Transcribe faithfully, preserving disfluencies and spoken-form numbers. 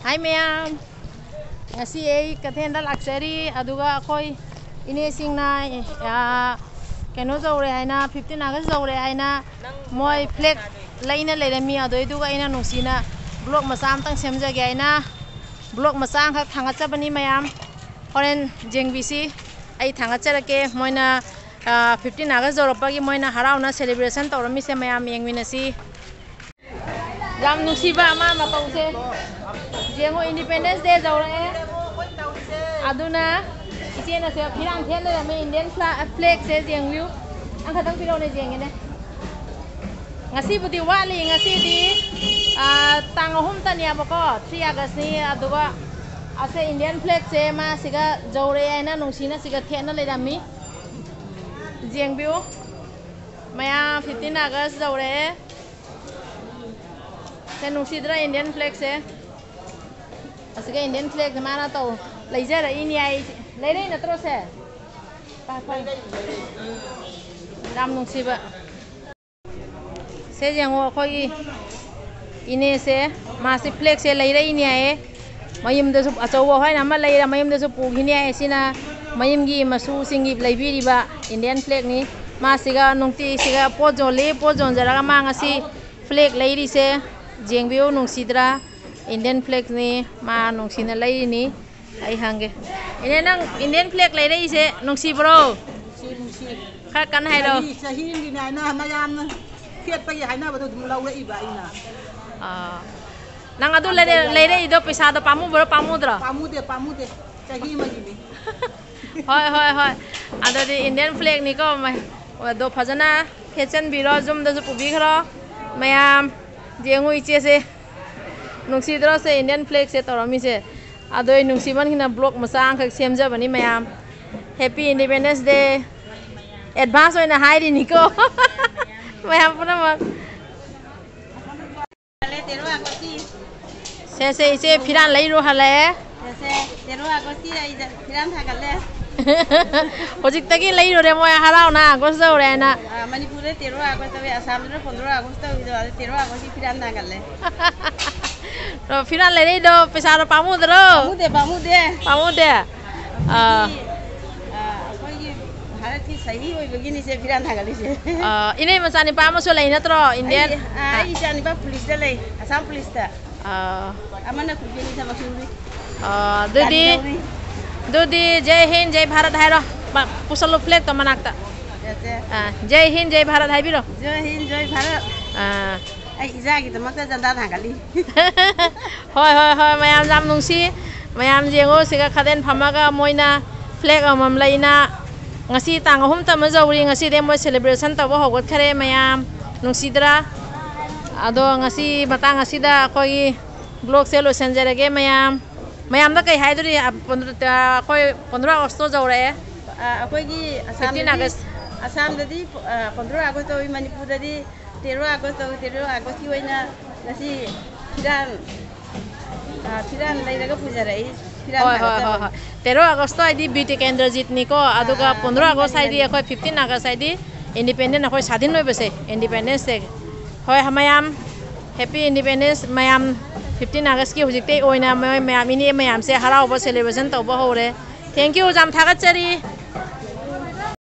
ꯍꯥꯏ ꯃꯌꯥꯝ, ꯉꯁꯤ ꯑꯩ ꯀꯩꯊꯦꯜꯗ ꯂꯥꯛꯆꯔꯤ, ꯑꯗꯨꯒ ꯑꯩꯈꯣꯏ ꯏꯅꯦꯁꯤꯡꯅ, ꯑ, ꯀꯩꯅꯣ ꯌꯧꯔꯦ ꯍꯥꯏꯅ, ꯐꯤꯐꯇꯤꯟ ꯑꯥꯒꯁ ꯌꯧꯔꯦ ꯍꯥꯏꯅ ꯃꯣꯏ ꯐ꯭ꯂꯦꯛ ꯂꯩꯅ ꯂꯩꯔꯝꯃꯤ꯫ ꯑꯗꯨꯏꯗꯨꯒ ꯑꯩꯅ ꯅꯨꯡꯁꯤꯅ ꯕ꯭ꯂꯣꯛ ꯃꯆꯥ ꯑꯃꯇꯪ ꯁꯦꯝꯖꯒꯦ ꯍꯥꯏꯅ ꯕ꯭ꯂꯣꯛ ꯃꯆꯥ ꯑꯃꯈꯛ ꯊꯥꯡꯒꯠꯆꯕꯅꯤ ꯃꯌꯥꯝ꯫ ꯍꯣꯔꯦꯟ ꯌꯦꯡꯕꯤꯁꯤ꯫ ꯑꯩ ꯊꯥꯡꯒꯠꯆꯔꯛꯀꯦ꯫ ꯃꯣꯏꯅ, ꯑ, ꯐꯤꯐꯇꯤꯟ ꯑꯥꯒꯁ ꯌꯧꯔꯛꯄꯒꯤ ꯃꯣꯏꯅ ꯍꯔꯥꯎꯅ ꯁꯦꯂꯦꯕ꯭ꯔꯦꯁꯟ ꯇꯧꯔꯝꯃꯤꯁꯦ ꯃꯌꯥꯝ ꯌꯦꯡꯃꯤꯟꯅꯁꯤ꯫ ꯌꯥꯝ ꯅꯨꯡꯁꯤꯕ ꯑꯃ ꯃꯇꯧꯁꯦ꯫ ꯌꯦꯡꯉꯣ, ꯏꯟꯗꯤꯄꯦꯟꯗꯦꯟꯁ ꯗꯦ ꯌꯧꯔꯛꯑꯦ꯫ ꯑꯗꯨꯅ ꯏꯆꯦꯅꯁꯦ ꯐꯤꯔꯥꯟ ꯊꯦꯠ ꯂꯩꯔꯝꯃꯦ, ꯏꯟꯗꯤꯌꯟ ꯐ꯭ꯂꯥ-, ꯐ꯭ꯂꯦꯛꯁꯦ ꯌꯦꯡꯕꯤꯌꯨ꯫ ꯑꯪ ꯈꯛꯇꯪ ꯄꯤꯔꯛꯎꯅꯦ, ꯌꯦꯡꯒꯦꯅꯦ꯫ ꯉꯁꯤꯕꯨꯗꯤ ꯋꯥꯠꯂꯤ, ꯉꯁꯤꯗꯤ, ꯑꯥ, ꯇꯥꯡ ꯑꯍꯨꯝꯇꯅꯦꯕꯀꯣ, ꯊ꯭ꯔꯤ ꯑꯥꯒꯁꯅꯤ꯫ ꯑꯗꯨꯒ ꯑꯁꯦ ꯏꯟꯗꯤꯌꯟ ꯐ꯭ꯂꯦꯛꯁꯦ ꯃꯥ ꯁꯤꯒ ꯌꯧꯔꯛꯑꯦ ꯍꯥꯏꯅ ꯅꯨꯡꯁꯤꯅ ꯁꯤꯒ ꯊꯦꯠꯅ ꯂꯩꯔꯝꯃꯤ꯫ ꯌꯦꯡꯕꯤꯌꯨ ꯃꯌꯥꯝ, ꯐꯤꯐꯇꯤꯟ ꯑꯥꯒꯁ ꯌꯧꯔꯛꯑꯦ꯫ ꯁꯦ ꯅꯨꯡꯁꯤꯗ꯭ꯔꯥ ꯏꯟꯗꯤꯌꯟ ꯐ꯭ꯂꯦꯛꯁꯦ? ꯑꯁꯤꯒ ꯏꯟꯗꯤꯌꯟ ꯐ꯭ꯂꯦꯛꯁꯦ ꯃꯥꯅ ꯇꯧ ꯂꯩꯖꯔꯛꯏꯅꯤ ꯍꯥꯏ꯫ ꯂꯩꯔꯛꯏ ꯅꯠꯇ꯭ꯔꯣ ꯁꯦ? ꯄꯥꯏ, ꯄꯥꯏ꯫ ꯌꯥꯝ ꯅꯨꯡꯁꯤꯕ꯫ ꯁꯦ ꯌꯦꯡꯉꯣ, ꯑꯩꯈꯣꯏꯒꯤ ꯏꯅꯦꯁꯦ, ꯃꯥꯁꯦ ꯐ꯭ꯂꯦꯛꯁꯦ ꯂꯩꯔꯛꯏꯅꯦ ꯍꯥꯏꯌꯦ꯫ ꯃꯌꯨꯝꯗꯁꯨ ꯑꯆꯧꯕ ꯍꯣꯏꯅ ꯑꯃ ꯂꯩꯔ ꯃꯌꯨꯝꯗꯁꯨ ꯄꯨꯈꯤꯅꯤ ꯍꯥꯏꯌꯦ꯫ ꯁꯤꯅ ꯃꯌꯨꯝꯒꯤ ꯃꯁꯨꯁꯤꯡꯒꯤ ꯂꯩꯕꯤꯔꯤꯕ ꯏꯟꯗꯤꯌꯟ ꯐ꯭ꯂꯦꯛꯅꯤ꯫ ꯃꯥꯁꯤꯒ ꯅꯨꯡꯇꯤꯁꯤꯒ ꯄꯣꯠ ꯌꯣꯜꯂꯤ, ꯄꯣꯠ ꯌꯣꯟꯖꯔꯒ ꯃꯥ ꯉꯁꯤ ꯐ꯭ꯂꯦꯛ ꯂꯩꯔꯤꯁꯦ ꯌꯦꯡꯕꯤꯌꯨ, ꯅꯨꯡꯁꯤꯗ꯭ꯔꯥ? ꯏꯟꯗꯤꯌꯟ ꯐ꯭ꯂꯦꯛꯅꯤ, ꯃꯥ ꯅꯨꯡꯁꯤꯅ ꯂꯩꯔꯤꯅꯤ꯫ ꯑꯩ ꯍꯪꯒꯦ, ꯏꯅꯦ, ꯅꯪ ꯏꯟꯗꯤꯌꯟ ꯐ꯭ꯂꯦꯛ ꯂꯩꯔꯛꯏꯁꯦ ꯅꯨꯡꯁꯤꯕ꯭ꯔꯣ? ꯅꯨꯡꯁꯤ, ꯅꯨꯡꯁꯤ꯫ ꯈꯔ ꯀꯟꯅ ꯍꯥꯏꯔꯛꯑꯣ꯫ ꯆꯍꯤ, ꯆꯍꯤ ꯑꯃꯒꯤꯅꯦ ꯍꯥꯏꯅ ꯃꯌꯥꯝꯅ ꯊꯦꯠꯄꯒꯤ ꯍꯥꯏꯅꯕꯗꯣ ꯑꯗꯨꯝ ꯂꯧꯔꯛꯏꯕ ꯑꯩꯅ꯫ ꯑꯥ꯫ ꯅꯪ ꯑꯗꯨ ꯂꯩꯔ-, ꯂꯩꯔꯛꯏꯗꯣ ꯄꯩꯁꯥꯗꯣ ꯄꯥꯝꯃꯨꯕ꯭ꯔꯣ, ꯄꯥꯝꯃꯨꯗ꯭ꯔꯣ? ꯄꯥꯝꯃꯨꯗꯦ, ꯄꯥꯝꯃꯨꯗꯦ꯫ ꯆꯍꯤ ꯑꯃꯒꯤꯅꯤ꯫ ꯍꯣꯏ, ꯍꯣꯏ, ꯍꯣꯏ꯫ ꯑꯗꯨꯗꯤ ꯏꯟꯗꯤꯌꯟ ꯐ꯭ꯂꯦꯛꯅꯤꯀꯣ, ꯃ-, ꯑꯗꯣ ꯐꯖꯅ ꯊꯦꯠꯆꯟꯕꯤꯔꯣ, ꯌꯨꯝꯗꯁꯨ ꯄꯨꯕꯤꯈ꯭ꯔꯣ꯫ ꯃꯌꯥꯝ ꯌꯦꯡꯉꯨ ꯏꯆꯦꯁꯦ꯫ ꯅꯨꯡꯁꯤꯗ꯭ꯔꯣ ꯁꯦ, ꯏꯟꯗꯤꯌꯟ ꯐ꯭ꯂꯦꯛꯁꯦ ꯇꯧꯔꯝꯃꯤꯁꯦ? ꯑꯗꯣ ꯑꯩ ꯅꯨꯡꯁꯤꯃꯟꯈꯤꯅ ꯕ꯭ꯂꯣꯛ ꯃꯆꯥ ꯑꯃꯈꯛ ꯁꯦꯝꯖꯕꯅꯤ ꯃꯌꯥꯝ꯫ Happy Independence Day꯫ ꯑꯦꯗꯚꯥꯟꯁ ꯑꯣꯏꯅ ꯍꯥꯏꯔꯤꯅꯤꯀꯣ꯫ ꯃꯌꯥꯝ ꯄꯨꯝꯅꯃꯛ꯫ ꯁꯦ, ꯁꯦ, ꯏꯆꯦ ꯐꯤꯔꯥꯟ ꯂꯩꯔꯨ ꯍꯜꯂꯛꯑꯦ꯫ ꯁꯦ, ꯁꯦ, ꯇꯦꯔꯣ ꯑꯥꯒꯁꯀꯤ ꯑꯩ ꯐꯤꯔꯥꯟ ꯊꯥꯒꯠꯂꯦ꯫ ꯍꯧꯖꯤꯛꯇꯒꯤ ꯂꯩꯔꯨꯔꯦ ꯃꯣꯏ ꯍꯔꯥꯎꯅ ꯑꯥꯒꯁ ꯌꯧꯔꯦ ꯍꯥꯏꯅ꯫ ꯑꯥ, ꯃꯅꯤꯄꯨꯔꯗ ꯇꯦꯔꯣ ꯑꯥꯒꯁ ꯇꯧꯋꯦ, ꯑꯁꯥꯝꯗꯅ ꯄꯣꯟꯗ꯭ꯔꯣ ꯑꯥꯒꯁ ꯇꯧꯋꯤꯗꯣ, ꯑꯗ ꯇꯦꯔꯣ ꯑꯥꯒꯁꯀꯤ ꯐꯤꯔꯥꯟ ꯊꯥꯒꯠꯂꯦ꯫ ꯑꯣ, ꯐꯤꯔꯥꯟ ꯂꯩꯔꯛꯏꯗꯣ ꯄꯩꯁꯥꯗꯣ ꯄꯥꯝꯃꯨꯗ꯭ꯔꯣ? ꯄꯥꯝꯃꯨꯗꯦ, ꯄꯥꯝꯃꯨꯗꯦ꯫ ꯄꯥꯝꯃꯨꯗꯦ꯫ ꯑꯥ, ꯑꯩꯈꯣꯏꯒꯤ ꯚꯥꯔꯠꯀꯤ ꯁꯍꯤ ꯑꯣꯏꯕꯒꯤꯅꯤꯁꯦ ꯐꯤꯔꯥꯟ ꯊꯥꯒꯠꯂꯤꯁꯦ꯫ ꯑꯥ, ꯏꯅꯦ ꯃꯆꯥꯅꯤꯄꯥ ꯑꯃꯁꯨ ꯂꯩ ꯅꯠꯇ꯭ꯔꯣ, Indian? ꯑꯩ, ꯑꯥ, ꯑꯩ ꯏꯆꯥꯅꯤꯄꯥ ꯄꯨꯂꯤꯁꯇ ꯂꯩ, ꯑꯁꯥꯝ ꯄꯨꯂꯤꯁꯇ꯫ ꯑꯥ, ꯑꯃꯅ ꯀꯨꯀꯤꯅꯤ ꯊꯕꯛ ꯁꯨꯔꯤ꯫ ꯑꯥ, ꯑꯗꯨꯗꯤ, ꯒꯥꯔꯤ ꯊꯧꯔꯤ꯫ ꯑꯗꯨꯗꯤ ꯖꯩ ꯍꯤꯟ, ꯖꯩ ꯚꯥꯔꯠ ꯍꯥꯏꯔꯣ꯫ ꯃ-, ꯄꯨꯁꯜꯂꯣ flag ꯇꯣ ꯃꯅꯥꯛꯇ꯫ ꯌꯥꯁꯦ꯫ ꯑꯥ, ꯖꯩ ꯍꯤꯟ, ꯖꯩ ꯚꯥꯔꯠ ꯍꯥꯏꯕꯤꯔꯣ꯫ ꯖꯣꯏ ꯍꯤꯟ, ꯖꯣꯏ ꯚꯥꯔꯠ꯫ ꯑꯥ꯫ ꯑꯩ ꯏꯆꯥꯒꯤꯗꯃꯛꯇ ꯆꯟꯗꯥ ꯊꯥꯡꯒꯠꯂꯤ꯫ ꯍꯣꯏ, ꯍꯣꯏ, ꯍꯣꯏ, ꯃꯌꯥꯝ ꯌꯥꯝ ꯅꯨꯡꯁꯤ꯫ ꯃꯌꯥꯝ ꯌꯦꯡꯉꯣ, ꯁꯤꯒ ꯈꯥꯗꯦꯟ ꯐꯝꯃꯒ ꯃꯣꯏꯅ flag ꯑꯃꯃꯝ ꯂꯩꯅ, ꯉꯁꯤ ꯇꯥꯡ ꯑꯍꯨꯝ ꯇꯃ ꯌꯧꯔꯤ, ꯉꯁꯤꯗꯤ ꯃꯣꯏ celebration ꯇꯧꯕ ꯍꯧꯒꯠꯈꯔꯦ꯫ ꯃꯌꯥꯝ ꯅꯨꯡꯁꯤꯗ꯭ꯔꯥ? ꯑꯗꯣ ꯉꯁꯤ ꯃꯇꯥꯡ ꯑꯁꯤꯗ ꯑꯩꯈꯣꯏꯒꯤ vlog ꯁꯦ ꯂꯣꯏꯁꯤꯟꯖꯔꯒꯦ꯫ ꯃꯌꯥꯝ, ꯃꯌꯥꯝꯗ ꯀꯩ ꯍꯥꯏꯗꯣꯔꯤ? ꯑ, ꯄꯣꯟꯗ꯭ꯔ-, ꯑ, ꯑꯩꯈꯣꯏ ꯄꯣꯟꯗ꯭ꯔꯥ ꯑꯣꯒꯁꯇꯣ ꯌꯧꯔꯛꯑꯦ꯫ ꯑ, ꯑꯩꯈꯣꯏꯒꯤ fifteen ꯑꯁꯥꯝꯗꯗꯤ, August꯫ ꯑꯁꯥꯝꯗꯗꯤ, ꯑ, ꯄꯣꯟꯗ꯭ꯔꯥ ꯑꯥꯒꯁ ꯇꯧꯏ, ꯃꯅꯤꯄꯨꯔꯗꯗꯤ ꯇꯦꯔꯣ ꯑꯥꯒꯁ ꯇꯧꯏ꯫ ꯇꯦꯔꯣ ꯑꯥꯒꯁꯀꯤ ꯑꯣꯏꯅ ꯉꯁꯤ ꯐꯤꯔꯥꯟ, ꯑ, ꯐꯤꯔꯥꯟ ꯂꯩꯔꯒ ꯄꯨꯖꯔꯛꯏ꯫ ꯐꯤꯔꯥꯟ ꯍꯣꯏ, ꯍꯣꯏ, ꯍꯣꯏ, ꯊꯥꯒꯠꯆꯕꯅꯤ꯫ ꯍꯣꯏ꯫ ꯇꯦꯔꯣ ꯑꯥꯒꯁꯇꯣ ꯍꯥꯏꯗꯤ ꯕꯤꯔ ꯇꯤꯀꯦꯟꯗ꯭ꯔꯖꯤꯠꯅꯤꯀꯣ, ꯑꯗꯨꯒ ꯑꯥ, ꯄꯣꯟꯗ꯭ꯔꯥ ꯃꯥꯅꯤ, ꯑꯥꯒꯁ ꯃꯥꯅꯤ, ꯍꯥꯏꯗꯤ ꯃꯥꯅꯤ꯫ ꯑꯩꯈꯣꯏ fifteen August ꯍꯥꯏꯗꯤ independent, ꯑꯩꯈꯣꯏ ꯁꯥꯗꯤꯟ ꯑꯣꯏꯕꯁꯦ, Independence Day꯫ ꯍꯣꯏ, ꯃꯌꯥꯝ, Happy Independence꯫ ꯃꯌꯥꯝ, fifteen August ꯀꯤ ꯍꯧꯖꯤꯛꯇꯤ ꯑꯣꯏꯅ ꯃꯣꯏ ꯃꯌꯥꯝ, ꯏꯅꯦ ꯃꯌꯥꯝꯁꯦ ꯍꯔꯥꯎꯕ celebration ꯇꯧꯕ ꯍꯧꯔꯦ꯫ Thank you, ꯌꯥꯝ ꯊꯥꯒꯠꯆꯔꯤ꯫